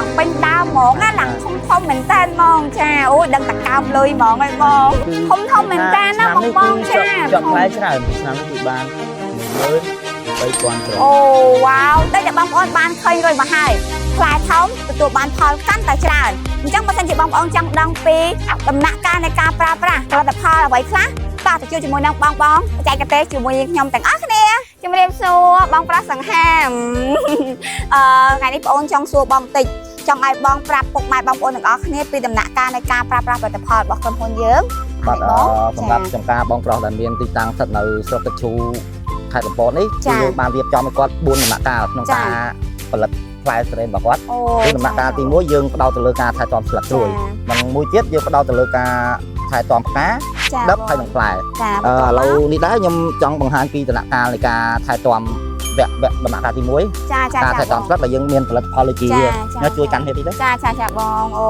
ឡើងពេញដើមហ្មងណាឡើងធំធំមែនតើហ្មងចាអូយដឹងតែកើបលុយហ្មងហើយបងធំធំមែនតើណាបងបងចា ជាប់ផ្លែច្រើនឆ្នាំនេះគឺបាន13000គ្រាប់ អូវ៉ាវតែបងប្អូនបានឃើញរួចមកហើយផ្លែធំទទួលបានផលកាន់តែច្រើនអញ្ចឹងបើសិនជាបងប្អូនចង់ដឹងពីដំណាក់កាលនៃការប្រើប្រាស់ផលិតផលអ្វីខ្លះតោះទៅជួបជាមួយនឹងបងបងបច្ចេកទេសជាមួយខ្ញុំទាំងអស់គ្នាជំរាបសួរបងប្រុសសង្ហាមអឺថ្ងៃនេះបងអូនចង់សួរបងបន្តិចចង់ឲ្យបងប្រាប់ពុកម៉ែបងប្អូនទាំងអស់គ្នាពីដំណាក់កាលនៃការប្រើប្រាស់ផលិតផលរបស់ក្រុមហ៊ុនយើង បាទ បង សម្រាប់ចំការបងប្រុសដែលមានទីតាំងស្ថិតនៅស្រុកទឹកឈូខេត្តកំពតនេះគឺយើងបានរៀបចំឲ្យគាត់4ដំណាក់កាលក្នុងការផលិតផ្លែសរេនរបស់គាត់ អូ គឺដំណាក់កាលទី1យើងផ្ដោតទៅលើការថែទាំស្លឹកត្រួយនិងមួយទៀតយើងផ្ដោតទៅលើការថែទាំផ្កា ចា ដឹបហើយនិងផ្លែ ចា អឺឥឡូវនេះដែរខ្ញុំចង់បង្ហាញពីដំណាក់កាលនៃការថែទាំវគ្គវគ្គដំណាក់កាលទី1 ចាចា ការថែទាំស្លឹកដែលយើងមានផលិតផលដូចជា ចា ញ៉ាជួយកាន់គ្នាតិចទៅ ចាចាចាបងអូ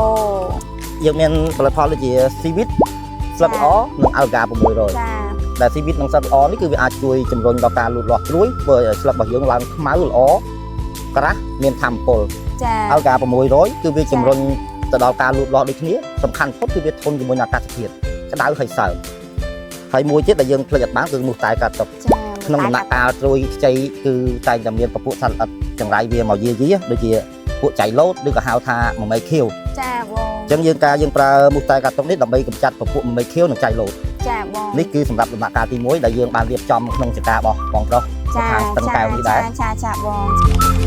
យើងមានផលិតផលដូចជា Civit ស្លឹកល្អនិង Alga 600 ចា ដែល Civit និងស្លឹកល្អនេះគឺវាអាចជួយជំរុញដល់ការលូតលាស់ជ្រួយធ្វើឲ្យស្លឹករបស់យើងឡើងខ្មៅល្អក្រាស់មានធម៌ពល ចា Alga 600គឺវាជំរុញទៅដល់ការលូតលាស់ដូចគ្នាសំខាន់បំផុតគឺវាធន់ជាមួយនឹងអាកាសធាតុក្តៅហើយសើមហើយមួយទៀតដែលយើងភ្លេចអត់បានគឺមូសតែកាត់ទុក ចា ក្នុងដំណាក់កាលត្រួយខ្ចីគឺតែងតែមានពពួកសត្វល្អិតចង្រៃវាមកយាយាដូចជាពួកចៃឡូតឬក៏ហៅថាមមេខៀវ ចាបង អញ្ចឹងយើងការយើងប្រើមូសតែកាត់ទុកនេះដើម្បីកម្ចាត់ពពួកមមេខៀវនិងចៃឡូត ចាបង នេះគឺសម្រាប់ដំណាក់កាលទី1ដែលយើងបានរៀបចំក្នុងចការរបស់បងប្រុស ចា ខាងស្ទឹងកែវនេះដែរ ចាចាបង